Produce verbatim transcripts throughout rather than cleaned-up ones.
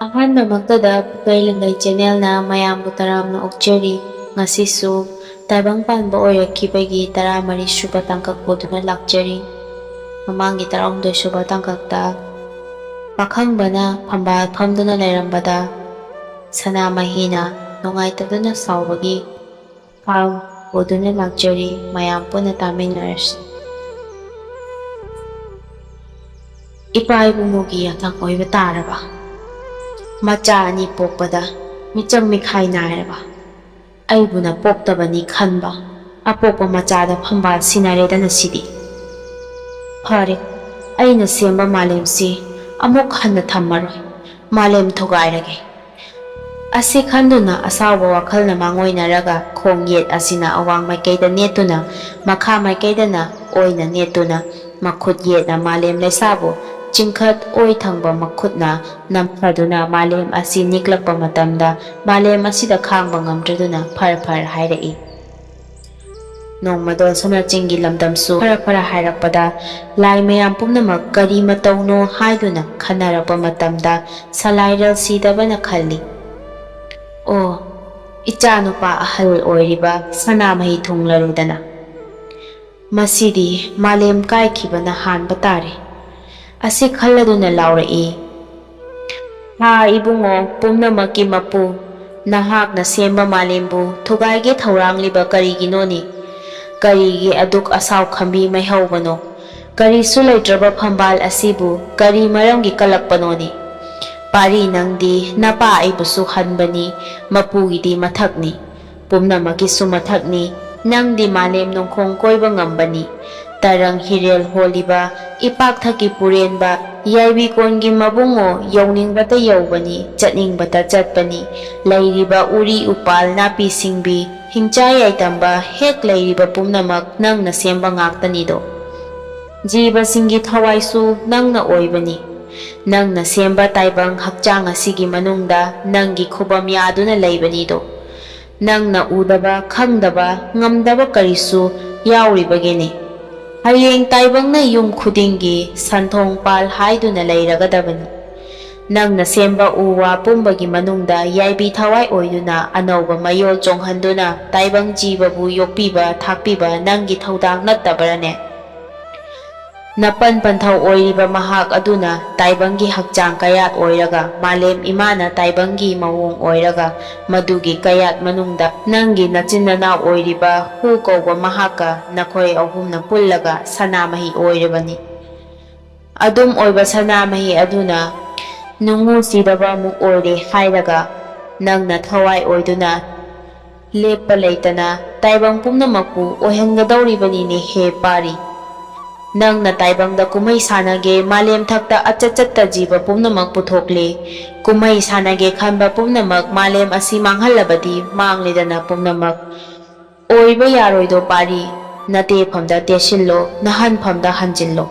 ꯑꯍꯥꯟꯕꯃꯛꯇꯗ ꯄꯨꯀꯩ ꯂꯪꯒꯩ ꯆꯦꯅꯦꯜꯅ ꯃꯌꯥꯝꯕꯨ ꯇꯔꯥꯝꯅ ꯑꯣꯛꯆꯔꯤ꯫ ꯉꯁꯤꯁꯨ ꯇꯥꯏꯕꯪ ꯄꯥꯟꯕ ꯑꯣꯏꯔꯛꯈꯤꯕꯒꯤ ꯇꯔꯥꯃꯔꯤ ꯁꯨꯕ ꯇꯥꯡꯀꯛ ꯄꯨꯗꯨꯅ ꯂꯥꯛꯆꯔꯤ꯫ ꯃꯃꯥꯡꯒꯤ ꯇꯔꯥꯍꯨꯝꯗꯣꯏ ꯁꯨꯕ ꯇꯥꯡꯀꯛꯇ ꯄꯥꯈꯪꯕꯅ ꯐꯝꯕꯥꯜ ꯐꯝꯗꯨꯅ ꯂꯩꯔꯝꯕꯗ ꯁꯅꯥꯃꯍꯤꯅ ꯅꯨꯡꯉꯥꯏꯇꯗꯨꯅ ꯁꯥꯎꯕꯒꯤ ꯄꯥꯎ ꯄꯨꯗꯨꯅ ꯂꯥꯛꯆꯔꯤ꯫ ꯃꯌꯥꯝ ꯄꯨꯟꯅ ꯇꯥꯃꯤꯟꯅꯔꯁꯤ꯫ ꯏꯄꯥ ꯏꯕꯨꯡꯉꯣꯒꯤ ꯌꯥꯊꯪ ꯑꯣꯏꯕ ꯇꯥꯔꯕ, ꯃꯆꯥ ꯑꯅꯤ ꯄꯣꯛꯄꯗ ꯃꯤꯆꯪ ꯃꯤꯈꯥꯏ ꯅꯥꯏꯔꯕ, ꯑꯩꯕꯨꯅ ꯄꯣꯛꯇꯕꯅꯤ ꯈꯟꯕ ꯑꯄꯣꯛꯄ ꯃꯆꯥꯗ ꯐꯝꯕꯥꯜ ꯁꯤꯟꯅꯔꯦꯗꯅ ꯁꯤꯗꯤ꯫ ꯐꯔꯦ, ꯑꯩꯅ ꯁꯦꯝꯕ ꯃꯥꯂꯦꯝꯁꯤ ꯑꯃꯨꯛ ꯍꯟꯅ ꯊꯝꯃꯔꯣꯏ, ꯃꯥꯂꯦꯝ ꯊꯨꯒꯥꯏꯔꯒꯦ꯫ ꯑꯁꯤ ꯈꯟꯗꯨꯅ ꯑꯁꯥꯎꯕ ꯋꯥꯈꯜꯅ ꯃꯥꯡꯑꯣꯏꯅꯔꯒ ꯈꯣꯡ ꯌꯦꯠ ꯑꯁꯤꯅ ꯑꯋꯥꯡ ꯃꯥꯏꯀꯩꯗ ꯅꯦꯠꯇꯨꯅ, ꯃꯈꯥ ꯃꯥꯏꯀꯩꯗꯅ ꯑꯣꯏꯅ ꯅꯦꯠꯇꯨꯅ, ꯃꯈꯨꯠ ꯌꯦꯠꯅ ꯃꯥꯂꯦꯝ ꯂꯩꯁꯥꯕꯨ ꯆꯤꯡꯈꯠ ꯑꯣꯏ ꯊꯪꯕ ꯃꯈꯨꯠꯅ ꯅꯝꯊꯗꯨꯅ ꯃꯥꯂꯦꯝ ꯑꯁꯤ ꯅꯤꯛꯂꯛꯄ ꯃꯇꯝꯗ ꯃꯥꯂꯦꯝ ꯑꯁꯤꯗ ꯈꯥꯡꯕ ꯉꯝꯗ꯭ꯔꯗꯨꯅ ꯐꯔ ꯐꯔ ꯍꯥꯏꯔꯛꯏ꯫ ꯅꯣꯡꯃꯗꯣ ꯁꯅꯥ ꯆꯤꯡꯒꯤ ꯂꯝꯗꯝꯁꯨ ꯐꯔ ꯐꯔ ꯍꯥꯏꯔꯛꯄꯗ ꯂꯥꯏ ꯃꯌꯥꯝ ꯄꯨꯝꯅꯃꯛ ꯀꯔꯤ ꯃꯇꯧꯅꯣ ꯍꯥꯏꯗꯨꯅ ꯈꯟꯅꯔꯛꯄ ꯃꯇꯝꯗ ꯁꯂꯥꯏꯔꯦꯜ ꯁꯤꯗꯕꯅ ꯈꯜꯂꯤ, "ꯑꯣ, ꯏꯆꯥꯅꯨꯄꯥ ꯑꯍꯜ ꯑꯣꯏꯔꯤꯕ ꯁꯅꯥꯃꯍꯤ ꯊꯨꯡꯂꯔꯦꯗꯅ꯫ ꯃꯁꯤꯗꯤ ꯃꯥꯂꯦꯝ ꯀꯥꯏꯈꯤꯕꯅ ꯍꯥꯟꯕ ꯇꯥꯔꯦ" ꯑꯁꯤ ꯈꯜꯂꯗꯨꯅ ꯂꯥꯎꯔꯛꯏ, "ꯍꯥ ꯏꯕꯨꯡꯉꯣ ꯄꯨꯝꯅꯃꯛꯀꯤ ꯃꯄꯨ, ꯅꯍꯥꯛꯅ ꯁꯦꯝꯕ ꯃꯥꯂꯦꯝꯕꯨ ꯊꯨꯒꯥꯏꯒꯦ ꯊꯧꯔꯥꯡꯂꯤꯕ ꯀꯔꯤꯒꯤꯅꯣꯅꯤ? ꯀꯔꯤꯒꯤ ꯑꯗꯨꯛ ꯑꯁꯥꯎ ꯈꯝꯕꯤ ꯃꯩꯍꯧꯕꯅꯣ? ꯀꯔꯤꯁꯨ ꯂꯩꯇ꯭ꯔꯕ ꯐꯝꯕꯥꯜ ꯑꯁꯤꯕꯨ ꯀꯔꯤ ꯃꯔꯝꯒꯤ ꯀꯜꯂꯛꯄꯅꯣꯅꯤ? ꯄꯥꯔꯤ ꯅꯪꯗꯤ ꯅꯄꯥ ꯑꯩꯕꯨꯁꯨ ꯍꯟꯕꯅꯤ, ꯃꯄꯨꯒꯤꯗꯤ ꯃꯊꯛꯅꯤ, ꯄꯨꯝꯅꯃꯛꯀꯤꯁꯨ ꯃꯊꯛꯅꯤ, ꯅꯪꯗꯤ ꯃꯥꯂꯦꯝ ꯅꯣꯡꯈꯣꯡ ꯀꯣꯏꯕ ꯉꯝꯕꯅꯤ꯫ ꯇꯔꯪ ꯍꯤꯔꯦꯜ ꯍꯣꯜꯂꯤꯕ ꯏꯄꯥꯛꯊꯛꯀꯤ ꯄꯨꯔꯦꯟꯕ ꯌꯥꯏꯕꯤꯀꯣꯟꯒꯤ ꯃꯕꯨꯡꯉꯣ ꯌꯧꯅꯤꯡꯕꯇ ꯌꯧꯕꯅꯤ, ꯆꯠꯅꯤꯡꯕꯇ ꯆꯠꯄꯅꯤ꯫ ꯂꯩꯔꯤꯕ ꯎꯔꯤ ꯎꯄꯥꯜ ꯅꯥꯄꯤ ꯁꯤꯡꯕꯤ ꯍꯤꯡꯆꯥ ꯌꯥꯏꯇꯝꯕ ꯍꯦꯛ ꯂꯩꯔꯤꯕ ꯄꯨꯝꯅꯃꯛ ꯅꯪꯅ ꯁꯦꯝꯕ ꯉꯥꯛꯇꯅꯤꯗꯣ꯫ ꯖꯤꯕꯁꯤꯡꯒꯤ ꯊꯋꯥꯏꯁꯨ ꯅꯪꯅ ꯑꯣꯏꯕꯅꯤ꯫ ꯅꯪꯅ ꯁꯦꯝꯕ ꯇꯥꯏꯕꯪ ꯍꯛꯆꯥꯡ ꯑꯁꯤꯒꯤ ꯃꯅꯨꯡꯗ ꯅꯪꯒꯤ ꯈꯨꯕꯝ ꯌꯥꯗꯨꯅ ꯂꯩꯕꯅꯤꯗꯣ꯫ ꯅꯪꯅ ꯎꯗꯕ, ꯈꯪꯗꯕ, ꯉꯝꯗꯕ ꯀꯔꯤꯁꯨ ꯌꯥꯎꯔꯤꯕꯒꯦꯅꯦ? ꯍꯌꯦꯡ ꯇꯥꯏꯕꯪꯅ ꯌꯨꯝ ꯈꯨꯗꯤꯡꯒꯤ ꯁꯟꯊꯣꯡ ꯄꯥꯜ ꯍꯥꯏꯗꯨꯅ ꯂꯩꯔꯒꯗꯕꯅꯤ꯫ ꯅꯪꯅ ꯁꯦꯝꯕ ꯎ ꯋꯥ ꯄꯨꯝꯕꯒꯤ ꯃꯅꯨꯡꯗ ꯌꯥꯏꯕꯤ ꯊꯋꯥꯏ ꯑꯣꯏꯗꯨꯅ ꯑꯅꯧꯕ ꯃꯌꯣꯜ ꯆꯣꯡꯍꯟꯗꯨꯅ ꯇꯥꯏꯕꯪ ꯖꯤꯕꯕꯨ ꯌꯣꯛꯄꯤꯕ ꯊꯥꯛꯄꯤꯕ ꯅꯪꯒꯤ ꯊꯧꯗꯥꯡ ꯅꯠꯇꯕ꯭ꯔꯅꯦ? ꯅꯄꯟ ꯄꯟꯊꯧ ꯑꯣꯏꯔꯤꯕ ꯃꯍꯥꯛ ꯑꯗꯨꯅ ꯇꯥꯏꯕꯪꯒꯤ ꯍꯛꯆꯥꯡ ꯀꯌꯥꯠ ꯑꯣꯏꯔꯒ, ꯃꯥꯂꯦꯝ ꯏꯃꯥꯅ ꯇꯥꯏꯕꯪꯒꯤ ꯃꯑꯣꯡ ꯑꯣꯏꯔꯒ, ꯃꯗꯨꯒꯤ ꯀꯌꯥꯠ ꯃꯅꯨꯡꯗ ꯅꯪꯒꯤ ꯅꯆꯤꯟ ꯅꯅꯥꯎ ꯑꯣꯏꯔꯤꯕ ꯍꯨ ꯀꯧꯕ ꯃꯍꯥꯛꯀ ꯅꯈꯣꯏ ꯑꯍꯨꯝꯅ ꯄꯨꯜꯂꯒ ꯁꯅꯥꯃꯍꯤ ꯑꯣꯏꯔꯕꯅꯤ꯫ ꯑꯗꯨꯝ ꯑꯣꯏꯕ ꯁꯅꯥꯃꯍꯤ ꯑꯗꯨꯅ ꯅꯨꯡꯉꯨ ꯁꯤꯗꯕ ꯑꯃꯨꯛ ꯑꯣꯏꯔꯦ ꯍꯥꯏꯔꯒ, ꯅꯪꯅ ꯊꯋꯥꯏ ꯑꯣꯏꯗꯨꯅ ꯂꯦꯞꯄ ꯂꯩꯇꯅ ꯇꯥꯏꯕꯪ ꯄꯨꯝꯅꯃꯛꯄꯨ ꯑꯣꯏꯍꯟꯒꯗꯧꯔꯤꯕꯅꯤꯅꯦ ꯍꯦ ꯄꯥꯔꯤ꯫ ꯅꯪꯅ ꯇꯥꯏꯕꯪꯗ ꯀꯨꯝꯍꯩ ꯁꯥꯟꯅꯒꯦ, ꯃꯥꯂꯦꯝ ꯊꯛꯇ ꯑꯆꯠ ꯆꯠꯇ ꯖꯤꯕ ꯄꯨꯝꯅꯃꯛ ꯄꯨꯊꯣꯛꯂꯦ꯫ ꯀꯨꯝꯍꯩ ꯁꯥꯟꯅꯒꯦ ꯈꯟꯕ ꯄꯨꯝꯅꯃꯛ ꯃꯥꯂꯦꯝ ꯑꯁꯤ ꯃꯥꯡꯍꯜꯂꯕꯗꯤ ꯃꯥꯡꯂꯦꯗꯅ ꯄꯨꯝꯅꯃꯛ꯫ ꯑꯣꯏꯕ ꯌꯥꯔꯣꯏꯗꯣ ꯄꯥꯔꯤ, ꯅꯇꯦꯐꯝꯗ ꯇꯦꯁꯤꯜꯂꯣ, ꯅꯍꯟꯐꯝꯗ ꯍꯟꯖꯤꯜꯂꯣ꯫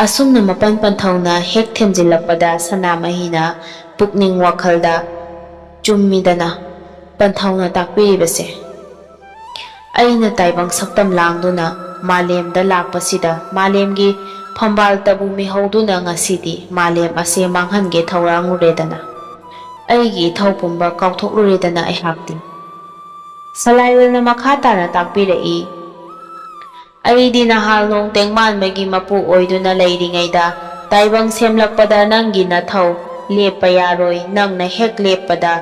ꯑꯁꯨꯝꯅ ꯃꯄꯟ ꯄꯟꯊꯧꯅ ꯍꯦꯛ ꯊꯦꯝꯖꯤꯜꯂꯛꯄꯗ ꯁꯅꯥꯃꯍꯤꯅ ꯄꯨꯛꯅꯤꯡ ꯋꯥꯈꯜꯗ ꯆꯨꯝꯃꯤꯗꯅ ꯄꯟꯊꯧꯅ ꯇꯥꯛꯄꯤꯔꯤꯕꯁꯦ꯫ ꯑꯩꯅ ꯇꯥꯏꯕꯪ ꯁꯛꯇꯝ ꯂꯥꯡꯗꯨꯅ ꯃꯥꯂꯦꯝꯗ ꯂꯥꯛꯄꯁꯤꯗ ꯃꯥꯂꯦꯝꯒꯤ ꯐꯝꯕꯥꯜꯇꯕꯨ ꯃꯤꯍꯧꯗꯨꯅ ꯉꯁꯤꯗꯤ ꯃꯥꯂꯦꯝ ꯑꯁꯦ ꯃꯥꯡꯍꯟꯒꯦ ꯊꯧꯔꯥꯡꯂꯨꯔꯦꯗꯅ꯫ ꯑꯩꯒꯤ ꯏꯊꯧ ꯄꯨꯝꯕ ꯀꯥꯎꯊꯣꯛꯂꯨꯔꯦꯗꯅ ꯑꯩꯍꯥꯛꯇꯤ꯫ ꯁꯂꯥꯏꯔꯦꯜꯅ ꯃꯈꯥ ꯇꯥꯅ ꯇꯥꯛꯄꯤꯔꯛꯏ, ꯑꯩꯗꯤ ꯅꯍꯥꯜ ꯅꯣꯡ ꯇꯦꯡꯃꯥꯟꯕꯒꯤ ꯃꯄꯨ ꯑꯣꯏꯗꯨꯅ ꯂꯩꯔꯤꯉꯩꯗ ꯇꯥꯏꯕꯪ ꯁꯦꯝꯂꯛꯄꯗ ꯅꯪꯒꯤ ꯅꯊꯧ ꯂꯦꯞꯄ ꯌꯥꯔꯣꯏ, ꯅꯪꯅ ꯍꯦꯛ ꯂꯦꯞꯄꯗ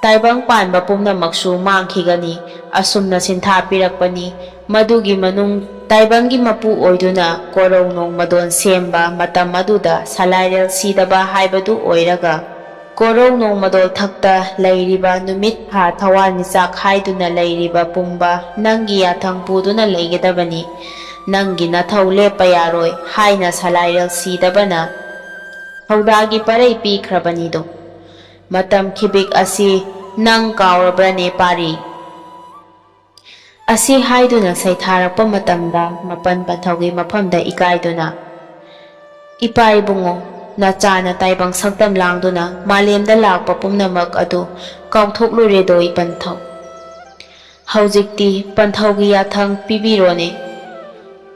ꯇꯥꯏꯕꯪ ꯄꯥꯟꯕ ꯄꯨꯝꯅꯃꯛꯁꯨ ꯃꯥꯡꯈꯤꯒꯅꯤ꯫ ꯑꯁꯨꯝꯅ ꯁꯤꯟꯊꯥ ꯄꯤꯔꯛꯄꯅꯤ꯫ ꯃꯗꯨꯒꯤ ꯃꯅꯨꯡ ꯇꯥꯏꯕꯪꯒꯤ ꯃꯄꯨ ꯑꯣꯏꯗꯨꯅ ꯀꯣꯔꯧ ꯅꯣꯡꯃꯗꯣꯟ ꯁꯦꯝꯕ ꯃꯇꯝ ꯑꯗꯨꯗ ꯁꯂꯥꯏꯔꯦꯜ ꯁꯤꯗꯕ ꯍꯥꯏꯕꯗꯨ ꯑꯣꯏꯔꯒ, ꯀꯣꯔꯧ ꯅꯣꯡꯃꯗꯣꯜ ꯊꯛꯇ ꯂꯩꯔꯤꯕ ꯅꯨꯃꯤꯠ ꯊꯥ ꯊꯋꯥꯟꯃꯤꯆꯥꯛ ꯍꯥꯏꯗꯨꯅ ꯂꯩꯔꯤꯕ ꯄꯨꯝꯕ ꯅꯪꯒꯤ ꯌꯥꯊꯪ ꯄꯨꯗꯨꯅ ꯂꯩꯒꯗꯕꯅꯤ꯫ ꯅꯪꯒꯤ ꯅꯊꯧ ꯂꯦꯞꯄ ꯌꯥꯔꯣꯏ ꯍꯥꯏꯅ ꯁꯂꯥꯏꯔꯦꯜ ꯁꯤꯗꯕꯅ ꯊꯧꯗꯥꯒꯤ ꯄꯔꯩ ꯄꯤꯈ꯭ꯔꯕꯅꯤꯗꯣ꯫ ꯃꯇꯝ ꯈꯤꯕꯤꯛ ꯑꯁꯤ ꯅꯪ ꯀꯥꯎꯔꯕ꯭ꯔꯅꯦ ꯄꯥꯔꯤ? ꯑꯁꯤ ꯍꯥꯏꯗꯨꯅ ꯁꯩꯊꯥꯔꯛꯄ ꯃꯇꯝꯗ ꯃꯄꯟ ꯄꯟꯊꯧꯒꯤ ꯃꯐꯝꯗ ꯏꯀꯥꯏꯗꯨꯅ, "ꯏꯄꯥ ꯏꯕꯨꯡꯉꯣ, ꯅꯆꯥꯅ ꯇꯥꯏꯕꯪ ꯁꯛꯇꯝ ꯂꯥꯡꯗꯨꯅ ꯃꯥꯂꯦꯝꯗ ꯂꯥꯛꯄ ꯄꯨꯝꯅꯃꯛ ꯑꯗꯨ ꯀꯥꯎꯊꯣꯛꯂꯨꯔꯦꯗꯣ ꯏꯄꯟꯊꯧ꯫ ꯍꯧꯖꯤꯛꯇꯤ ꯄꯟꯊꯧꯒꯤ ꯌꯥꯊꯪ ꯄꯤꯕꯤꯔꯣꯅꯦ꯫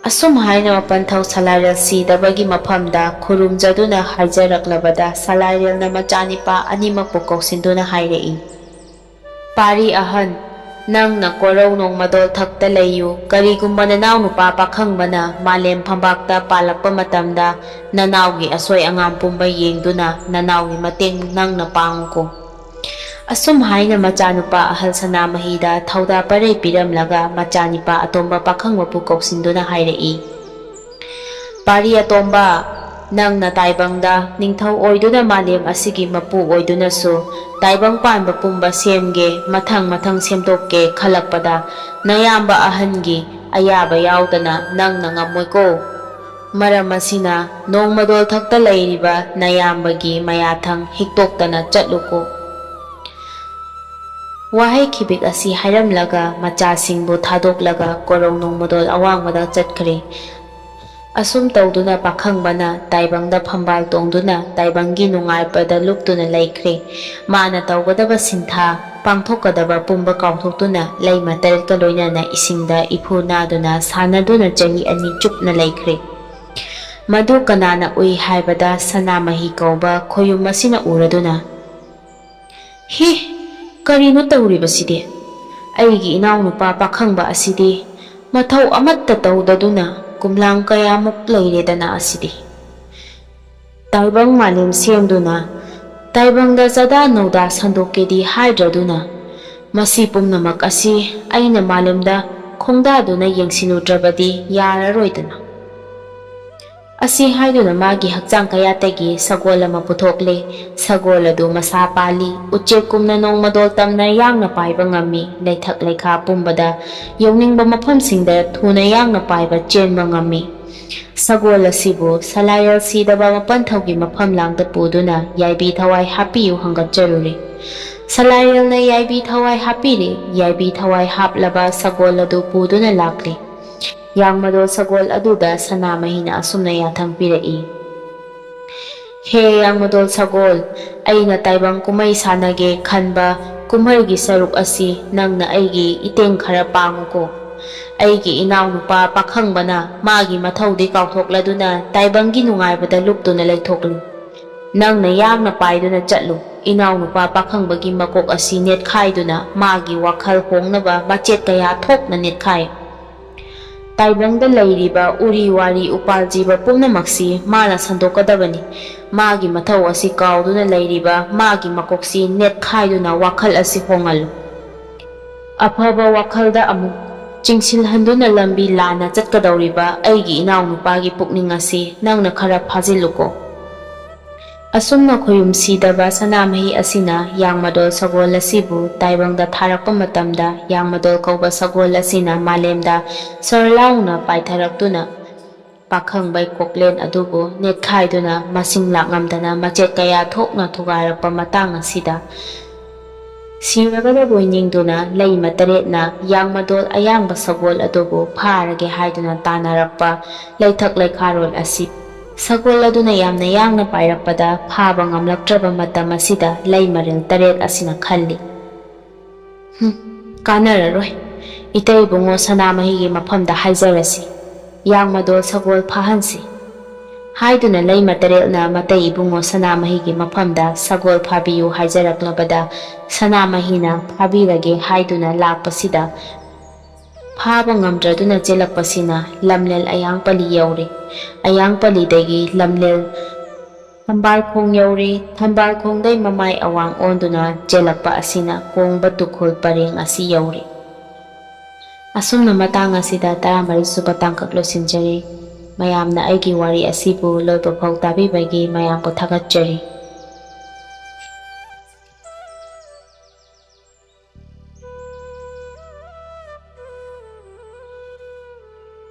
ꯑꯁꯨꯝ ꯍꯥꯏꯅ ꯃꯄꯟꯊꯧ ꯁꯂꯥꯏꯔꯦꯜ ꯁꯤꯗꯕꯒꯤ ꯃꯐꯝꯗ ꯈꯨꯔꯨꯝꯖꯗꯨꯅ ꯍꯥꯏꯖꯔꯛꯂꯕꯗ, ꯁꯂꯥꯏꯔꯦꯜꯅ ꯃꯆꯥꯅꯤꯄꯥ ꯑꯅꯤꯃꯛꯄꯨ ꯀꯧꯁꯤꯟꯗꯨꯅ ꯍꯥꯏꯔꯛꯏ, "ꯄꯥꯔꯤ ꯑꯍꯟ, ꯅꯪꯅ ꯀꯣꯔꯧ ꯅꯣꯡꯃꯗꯣꯜ ꯊꯛꯇ ꯂꯩꯌꯨ꯫ ꯀꯔꯤꯒꯨꯝꯕ ꯅꯅꯥꯎ ꯅꯨꯄꯥ ꯄꯥꯈꯪꯕꯅ ꯃꯥꯂꯦꯝ ꯐꯝꯕꯥꯛꯇ ꯄꯥꯜꯂꯛꯄ ꯃꯇꯝꯗ, ꯅꯅꯥꯎꯒꯤ ꯑꯁꯣꯏ ꯑꯉꯥꯝ ꯄꯨꯝꯕ ꯌꯦꯡꯗꯨꯅ ꯅꯅꯥꯎꯒꯤ ꯃꯇꯦꯡ ꯅꯪꯅ ꯄꯥꯡꯉꯨꯀꯣ"꯫ ꯑꯁꯨꯝ ꯍꯥꯏꯅ ꯃꯆꯥꯅꯨꯄꯥ ꯑꯍꯜ ꯁꯅꯥꯃꯍꯤꯗ ꯊꯧꯗꯥ ꯄꯔꯩ ꯄꯤꯔꯝꯂꯒ, ꯃꯆꯥꯅꯤꯄꯥ ꯑꯇꯣꯝꯕ ꯄꯥꯈꯪꯕꯕꯨ ꯀꯧꯁꯤꯟꯗꯨꯅ ꯍꯥꯏꯔꯛꯏ, "ꯄꯥꯔꯤ ꯑꯇꯣꯝꯕ, ꯅꯪꯅ ꯇꯥꯏꯕꯪꯗ ꯅꯤꯡꯊꯧ ꯑꯣꯏꯗꯨꯅ ꯃꯥꯂꯦꯝ ꯑꯁꯤꯒꯤ ꯃꯄꯨ ꯑꯣꯏꯗꯨꯅꯁꯨ ꯇꯥꯏꯕꯪ ꯄꯥꯟꯕ ꯄꯨꯝꯕ ꯁꯦꯝꯒꯦ, ꯃꯊꯪ ꯃꯊꯪ ꯁꯦꯝꯗꯣꯛꯀꯦ ꯈꯜꯂꯛꯄꯗ, ꯅꯌꯥꯝꯕ ꯑꯍꯟꯒꯤ ꯑꯌꯥꯕ ꯌꯥꯎꯗꯅ ꯅꯪꯅ ꯉꯝꯃꯣꯏꯀꯣ꯫ ꯃꯔꯝ ꯑꯁꯤꯅ, ꯅꯣꯡꯃꯗꯣꯜ ꯊꯛꯇ ꯂꯩꯔꯤꯕ ꯅꯌꯥꯝꯕꯒꯤ ꯃꯌꯥꯊꯪ ꯍꯤꯛꯇꯣꯛꯇꯅ ꯆꯠꯂꯨꯀꯣ"꯫ ꯋꯥꯍꯩ ꯈꯤꯕꯤꯛ ꯑꯁꯤ ꯍꯥꯏꯔꯝꯂꯒ ꯃꯆꯥꯁꯤꯡꯕꯨ ꯊꯥꯗꯣꯛꯂꯒ ꯀꯣꯔꯧ ꯅꯣꯡꯃꯗꯣꯜ ꯑꯋꯥꯡꯕꯗ ꯆꯠꯈ꯭ꯔꯦ꯫ ꯑꯁꯨꯝ ꯇꯧꯗꯨꯅ ꯄꯥꯈꯪꯕꯅ ꯇꯥꯏꯕꯪꯗ ꯐꯝꯕꯥꯜ ꯇꯣꯡꯗꯨꯅ ꯇꯥꯏꯕꯪꯒꯤ ꯅꯨꯡꯉꯥꯏꯕꯗ ꯂꯨꯞꯇꯨꯅ ꯂꯩꯈ꯭ꯔꯦ꯫ ꯃꯥꯅ ꯇꯧꯒꯗꯕ ꯁꯤꯟꯊꯥ, ꯄꯥꯡꯊꯣꯛꯀꯗꯕ ꯄꯨꯝꯕ ꯀꯥꯎꯊꯣꯛꯇꯨꯅ ꯂꯩꯃ ꯇꯔꯦꯠꯀ ꯂꯣꯏꯅꯅ ꯏꯁꯤꯡꯗ ꯏꯐꯨ ꯅꯥꯗꯨꯅ ꯁꯥꯟꯅꯗꯨꯅ ꯆꯍꯤ ꯑꯅꯤ ꯆꯨꯞꯅ ꯂꯩꯈ꯭ꯔꯦ꯫ ꯃꯗꯨ ꯀꯅꯥꯅ ꯎꯏ ꯍꯥꯏꯕꯗ ꯁꯅꯥꯃꯍꯤ ꯀꯧꯕ ꯈꯣꯌꯨꯝ ꯑꯁꯤꯅ ꯎꯔꯗꯨꯅ, "ꯍꯤ! ꯀꯔꯤꯅꯣ ꯇꯧꯔꯤꯕꯁꯤꯗꯤ? ꯑꯩꯒꯤ ꯏꯅꯥꯎꯅꯨꯄꯥ ꯄꯥꯈꯪꯕ ꯑꯁꯤꯗꯤ ꯃꯊꯧ ꯑꯃꯠꯇ ꯇꯧꯗꯗꯨꯅ ꯀꯨꯝꯂꯥꯡ ꯀꯌꯥꯃꯨꯛ ꯂꯩꯔꯦꯗꯅ ꯑꯁꯤꯗꯤ꯫ ꯇꯥꯏꯕꯪ ꯃꯥꯂꯦꯝ ꯁꯦꯝꯗꯨꯅ ꯇꯥꯏꯕꯪꯗ ꯆꯥꯗꯥ ꯅꯧꯗꯥ ꯁꯟꯗꯣꯛꯀꯦꯗꯤ ꯍꯥꯏꯗ꯭ꯔꯗꯨꯅ ꯃꯁꯤ ꯄꯨꯝꯅꯃꯛ ꯑꯁꯤ ꯑꯩꯅ ꯃꯥꯂꯦꯝꯗ ꯈꯣꯡꯗꯥꯗꯨꯅ ꯌꯦꯡꯁꯤꯜꯂꯨꯗ꯭ꯔꯕꯗꯤ ꯌꯥꯔꯔꯣꯏꯗꯅ"꯫ ꯑꯁꯤ ꯍꯥꯏꯗꯨꯅ ꯃꯥꯒꯤ ꯍꯛꯆꯥꯡ ꯀꯌꯥꯠꯇꯒꯤ ꯁꯒꯣꯜ ꯑꯃ ꯄꯨꯊꯣꯛꯂꯦ꯫ ꯁꯒꯣꯜ ꯑꯗꯨ ꯃꯁꯥ ꯄꯥꯜꯂꯤ, ꯎꯆꯦꯛꯀꯨꯝꯅ ꯅꯣꯡꯃꯗꯣꯜ ꯇꯝꯅ ꯌꯥꯡꯅ ꯄꯥꯏꯕ ꯉꯝꯃꯤ, ꯂꯩꯊꯛ ꯂꯩꯈꯥ ꯄꯨꯝꯕꯗ ꯌꯧꯅꯤꯡꯕ ꯃꯐꯝꯁꯤꯡꯗ ꯊꯨꯅ ꯌꯥꯡꯅ ꯄꯥꯏꯕ ꯆꯦꯟꯕ ꯉꯝꯃꯤ꯫ ꯁꯒꯣꯜ ꯑꯁꯤꯕꯨ ꯁꯂꯥꯏꯔꯦꯜ ꯁꯤꯗꯕ ꯃꯄꯟꯊꯧꯒꯤ ꯃꯐꯝ ꯂꯥꯡꯗ ꯄꯨꯗꯨꯅ ꯌꯥꯏꯕꯤ ꯊꯋꯥꯏ ꯍꯥꯞꯄꯤꯌꯨ ꯍꯪꯒꯠꯆꯔꯨꯔꯦ꯫ ꯁꯂꯥꯏꯔꯦꯜꯅ ꯌꯥꯏꯕꯤ ꯊꯋꯥꯏ ꯍꯥꯞꯄꯤꯔꯦ꯫ ꯌꯥꯏꯕꯤ ꯊꯋꯥꯏ ꯍꯥꯞꯂꯕ ꯁꯒꯣꯜ ꯑꯗꯨ ꯄꯨꯗꯨꯅ ꯂꯥꯛꯂꯦ꯫ ꯌꯥꯡꯃꯗꯣꯜ ꯁꯒꯣꯜ ꯑꯗꯨꯗ ꯁꯅꯥꯃꯍꯤꯅ ꯑꯁꯨꯝꯅ ꯌꯥꯊꯪ ꯄꯤꯔꯛꯏ, "ꯍꯦ ꯌꯥꯡꯃꯗꯣꯜ ꯁꯒꯣꯜ, ꯑꯩꯅ ꯇꯥꯏꯕꯪ ꯀꯨꯝꯍꯩ ꯁꯥꯟꯅꯒꯦ ꯈꯟꯕ ꯀꯨꯝꯍꯩꯒꯤ ꯁꯔꯨꯛ ꯑꯁꯤ ꯅꯪꯅ ꯑꯩꯒꯤ ꯏꯇꯦꯡ ꯈꯔ ꯄꯥꯡꯉꯨꯀꯣ꯫ ꯑꯩꯒꯤ ꯏꯅꯥꯎꯅꯨꯄꯥ ꯄꯥꯈꯪꯕꯅ ꯃꯥꯒꯤ ꯃꯊꯧꯗꯤ ꯀꯥꯎꯊꯣꯛꯂꯗꯨꯅ ꯇꯥꯏꯕꯪꯒꯤ ꯅꯨꯡꯉꯥꯏꯕꯗ ꯂꯨꯞꯇꯨꯅ ꯂꯩꯊꯣꯛꯂꯤ꯫ ꯅꯪꯅ ꯌꯥꯡꯅ ꯄꯥꯏꯗꯨꯅ ꯆꯠꯂꯨ꯫ ꯏꯅꯥꯎꯅꯨꯄꯥ ꯄꯥꯈꯪꯕꯒꯤ ꯃꯀꯣꯛ ꯑꯁꯤ ꯅꯦꯠꯈꯥꯏꯗꯨꯅ ꯃꯥꯒꯤ ꯋꯥꯈꯜ ꯍꯣꯡꯅꯕ ꯃꯆꯦꯠ ꯀꯌꯥ ꯊꯣꯛꯅ ꯅꯦꯠꯈꯥꯏ꯫ ꯇꯥꯏꯕꯪꯗ ꯂꯩꯔꯤꯕ ꯎꯔꯤ ꯋꯥꯔꯤ ꯎꯄꯥꯜ ꯖꯤꯕ ꯄꯨꯝꯅꯃꯛꯁꯤ ꯃꯥꯅ ꯁꯟꯗꯣꯛꯀꯗꯕꯅꯤ꯫ ꯃꯥꯒꯤ ꯃꯊꯧ ꯑꯁꯤ ꯀꯥꯎꯗꯨꯅ ꯂꯩꯔꯤꯕ ꯃꯥꯒꯤ ꯃꯀꯣꯛꯁꯤ ꯅꯦꯠꯈꯥꯏꯗꯨꯅ ꯋꯥꯈꯜ ꯑꯁꯤ ꯍꯣꯡꯍꯜꯂꯨ꯫ ꯑꯐꯕ ꯋꯥꯈꯜꯗ ꯑꯃꯨꯛ ꯆꯤꯡꯁꯤꯜꯍꯟꯗꯨꯅ ꯂꯝꯕꯤ ꯂꯥꯟꯅ ꯆꯠꯀꯗꯧꯔꯤꯕ ꯑꯩꯒꯤ ꯏꯅꯥꯎꯅꯨꯄꯥꯒꯤ ꯄꯨꯛꯅꯤꯡ ꯑꯁꯤ ꯅꯪꯅ ꯈꯔ ꯐꯥꯖꯤꯜꯂꯨꯀꯣ꯫ ꯑꯁꯨꯝꯅ ꯈꯣꯌꯨꯝ ꯁꯤꯗꯕ ꯁꯅꯥꯃꯍꯤ ꯑꯁꯤꯅ ꯌꯥꯡꯃꯗꯣꯜ ꯁꯒꯣꯜ ꯑꯁꯤꯕꯨ ꯇꯥꯏꯕꯪꯗ ꯊꯥꯔꯛꯄ ꯃꯇꯝꯗ, ꯌꯥꯡꯃꯗꯣꯜ ꯀꯧꯕ ꯁꯒꯣꯜ ꯑꯁꯤꯅ ꯃꯥꯂꯦꯝꯗ ꯁꯣꯔ ꯂꯥꯎꯅ ꯄꯥꯏꯊꯔꯛꯇꯨꯅ ꯄꯥꯈꯪꯕꯩ ꯀꯣꯛꯂꯦꯟ ꯑꯗꯨꯕꯨ ꯅꯦꯠꯈꯥꯏꯗꯨꯅ ꯃꯁꯤꯡ ꯂꯥꯛꯉꯝꯗꯅ ꯃꯆꯦꯠ ꯀꯌꯥ ꯊꯣꯛꯅ ꯊꯨꯒꯥꯏꯔꯛꯄ ꯃꯇꯥꯡ ꯑꯁꯤꯗ, ꯁꯤꯔꯒꯗꯕꯣꯏ ꯅꯤꯡꯗꯨꯅ ꯂꯩꯃ ꯇꯔꯦꯠꯅ ꯌꯥꯡꯃꯗꯣꯜ ꯑꯌꯥꯡꯕ ꯁꯒꯣꯜ ꯑꯗꯨꯕꯨ ꯐꯥꯔꯒꯦ ꯍꯥꯏꯗꯨꯅ ꯇꯥꯟꯅꯔꯛꯄ ꯂꯩꯊꯛ ꯂꯩꯈꯥꯔꯣꯜ ꯑꯁꯤ ꯁꯒꯣꯜ ꯑꯗꯨꯅ ꯌꯥꯝꯅ ꯌꯥꯡꯅ ꯄꯥꯏꯔꯛꯄꯗ ꯐꯥꯕ ꯉꯝꯂꯛꯇ꯭ꯔꯕ ꯃꯇꯝ ꯑꯁꯤꯗ ꯂꯩꯃꯔꯦꯜ ꯇꯔꯦꯠ ꯑꯁꯤꯅ ꯈꯜꯂꯤ, "ꯍꯨꯝ, ꯀꯥꯟꯅꯔꯔꯣꯏ꯫ ꯏꯇꯩ ꯏꯕꯨꯡꯉꯣ ꯁꯅꯥꯃꯍꯤꯒꯤ ꯃꯐꯝꯗ ꯍꯥꯏꯖꯔꯁꯤ꯫ ꯌꯥꯡꯃꯗꯣꯜ ꯁꯒꯣꯜ ꯐꯥꯍꯟꯁꯤ꯫" ꯍꯥꯏꯗꯨꯅ ꯂꯩꯃ ꯇꯔꯦꯠꯅ ꯃꯇꯩ ꯏꯕꯨꯡꯉꯣ ꯁꯅꯥꯃꯍꯤꯒꯤ ꯃꯐꯝꯗ ꯁꯒꯣꯜ ꯐꯥꯕꯤꯌꯨ ꯍꯥꯏꯖꯔꯛꯂꯕꯗ, ꯁꯅꯥꯃꯍꯤꯅ ꯐꯥꯕꯤꯔꯒꯦ ꯍꯥꯏꯗꯨꯅ ꯂꯥꯛꯄꯁꯤꯗ, ꯐꯥꯕ ꯉꯝꯗ꯭ꯔꯗꯨꯅ ꯆꯦꯜꯂꯛꯄꯁꯤꯅ ꯂꯝꯂꯦꯜ ꯑꯌꯥꯡꯄꯜꯂꯤ ꯌꯧꯔꯦ꯫ ꯑꯌꯥꯡꯄꯜꯂꯤꯗꯒꯤ ꯂꯝꯂꯦꯜ ꯊꯝꯕꯥꯜꯈꯣꯡ ꯌꯧꯔꯦ꯫ ꯊꯝꯕꯥꯜꯈꯣꯡꯗꯩ ꯃꯃꯥꯏ ꯑꯋꯥꯡ ꯑꯣꯟꯗꯨꯅ ꯆꯦꯜꯂꯛꯄ ꯑꯁꯤꯅ ꯀꯣꯡꯕ ꯇꯨꯈꯨꯜ ꯄꯔꯦꯡ ꯑꯁꯤ ꯌꯧꯔꯦ꯫ ꯑꯁꯨꯝꯅ ꯃꯇꯥꯡ ꯑꯁꯤꯗ ꯇꯔꯥꯃꯔꯤ ꯁꯨꯕ ꯇꯥꯡꯀꯛ ꯂꯣꯏꯁꯤꯟꯖꯔꯦ꯫ ꯃꯌꯥꯝꯅ ꯑꯩꯒꯤ ꯋꯥꯔꯤ ꯑꯁꯤꯕꯨ ꯂꯣꯏꯕ ꯐꯥꯎ ꯇꯥꯕꯤꯕꯒꯤ ꯃꯌꯥꯝꯕꯨ ꯊꯥꯒꯠꯆꯔꯤ꯫